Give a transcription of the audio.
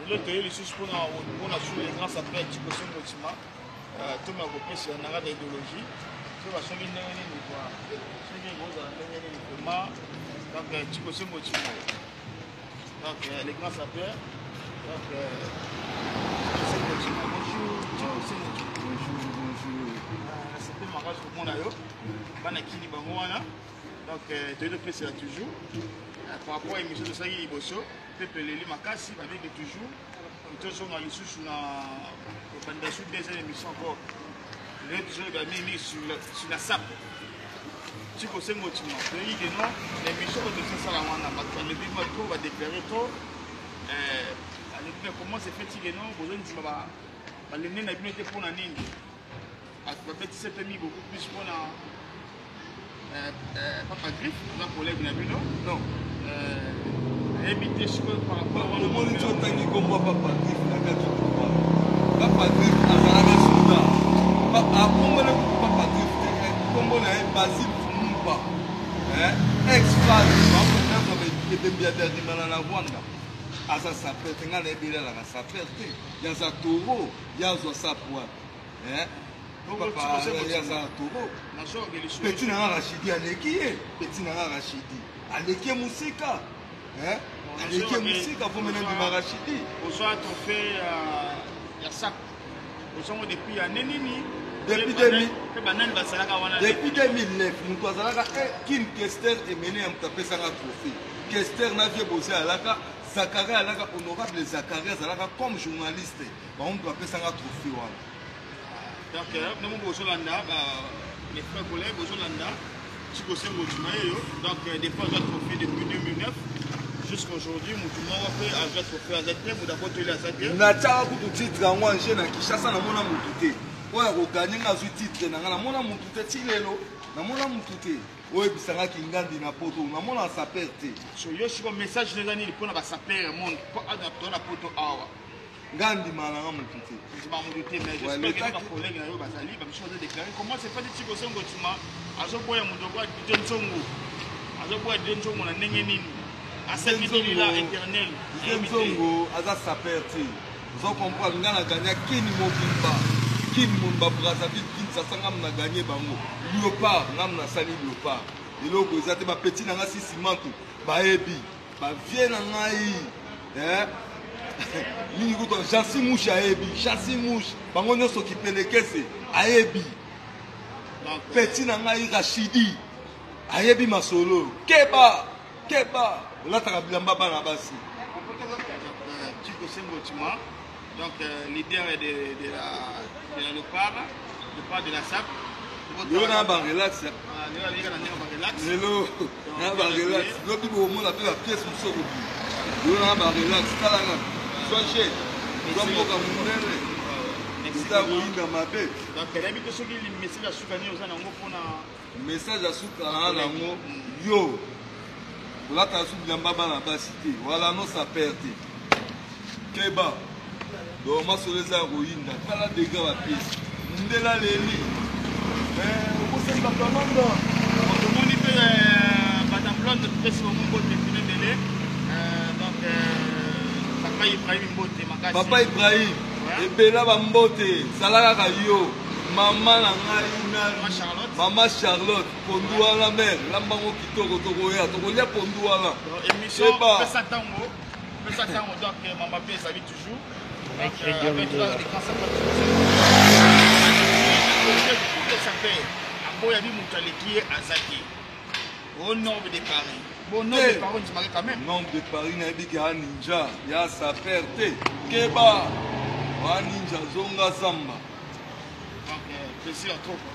Lelo toye lisusu mpona mpona sur le grand sapeur Chico Songo Nsima euh, toma kopesa na kati ya idéologie soki basoki ndenge nini kua soki ekozala ndenge nini vraiment. Donc euh, Chico Songo Nsima, donc euh, le grand sapeur, donc Chico Songo Nsima, bonjour Chico Songo Nsima. Bonjour, bonjour. Nasepeli makasi komona yo, bana kini bango wana. Donc toye topesela toujours par rapport à émission tosalaki liboso. Pepe eleli makasi, babenge toujours tozonga lisusu na kobanda su deuxième émission encore. Lelo tozoloba mingi sur la sape Tiko Sengo Tima. Toyebi ke non, na émission oyo tosasala wana, bato balobi ma trop, badéclare trop, alobi mais comment se fait-il ke non bozondima balende na bino te? Mpona nini bato babetisi mpe mi beaucoup plus mpona Papa Griffe aza collègue na bino? Non. Nayebi te sikoyo par rapport wana. Omoni ti otangi kombo Papa Griffe na kati okoma Papa Griffe azalaka soda, akombona kutu Papa Griffe te, kombo na ye Basile Fumumpa, ex phase ebembi ya Biarimana na Rwanda. Aza saper te, ngai nayebeli alaka saper te, yaza toro, yazwa sape wapi? Aza toro. Petit na nga Rachidi aleki ye, petit na nga Rachidi aleki ye mosika, aleki ye mosika. Fomena ndima Rachidi. Ozwa trophée ya sac, ozwango depuis année nini? Depuis 2000. Mpe banani bazalaka wana? Depuis 2009. Moto azalaka Kin Kester Emene ya moto apesanga trophée. Kester na vie Bozi alaka, Zakari alaka, honorable Zakari azalaka comme journaliste. Bango moto bapesanga trophée wana. Donc ndenge bozolanda, mes frères collègues, bozolanda Chico Sengo Nsima yeyo. Donc des fois azwa trophée depuis 2009 jusqu'à aujourd'hui, motu moko mpe azwa trophée aza te, moto akotoli aza te. Natiaka kutu titre yango ange na Kinshasa, namona motu te oyo akoganye nga azwi titre na nga. Namona motu te ti lelo, namona motu te oyebisanga kingandi na poto, namona saper te. So yo siko message eza nini mpona basaper ya monde mpo na poto awa? Nga ndima nanga motu te. Ndima motu te, mais j'espère que bacollègue na yo bazali, bamisusu bazo déclaré comment c'est fait. Chico Sengo Nsima azoboya moto okwa Didio Nzongo, azoboya Didio Nzongo na ndenge nini? Asali nini la éternel? Didio Nzongo aza saper te, ozo comprendre? Nga na gagna Kini mobimba, Kini mobimba, Brazzaville, Kinshasa, ngam na gagné bango. Léopard, ngam nasali léopard, eloko eza te. Bapeti na nga sisi mantu bayebi, bavie na ngai mingi kutu. Jansi Mouche ayebi, Jansi Mouche, bango nyonso, Kipelekese ayebi, peti na ngai Rachidi ayebi masolo. Keba, keba, olataka bilamba bana basi. Chico Sengo Nsima, donc leader de la Léopard, Léopard de la SAP. Lelo na barelax, lelo na barelax, lobi bomona mpe bapièce mosusu ekobima. Lelo na barelax, talaka zwa jeune, zwa mboka monene, eza koyinda mabe. Donc nayebi te soki message ya suka nini oza nango mpona Message ya suka na nango, yo olataka su bilamba bana basi te, wala no saper te, keba. Donc masolo eza ya koyinda. Tala dega bapièce, mundela leli, okosali bato ya London. Tomoni mpe madame Blonde, topesi bango mbote pine ebele. Donc papa Ibrahim, mbote makasi. Papa Ibrahim ebela bambote, zala kaka yo. Mama na ngai na mama Charlotte, pondu wana mare lambango kitoko, tokoya tokolia pondu wana. Émission pesa ntango, pesa ntango. Donc mama mpe ezali toujours. Donc, avec les grands sapeurs, tous les sapeurs, aboyabi moto aleki ye aza te au nombre de Paris. Bon, nombre de Paris ndimaki quand même. Nombre de Paris nayebi ke ya ninja, ya saper te. Keba wa ninja, zonga zamba. Donc plaisir trop quoi.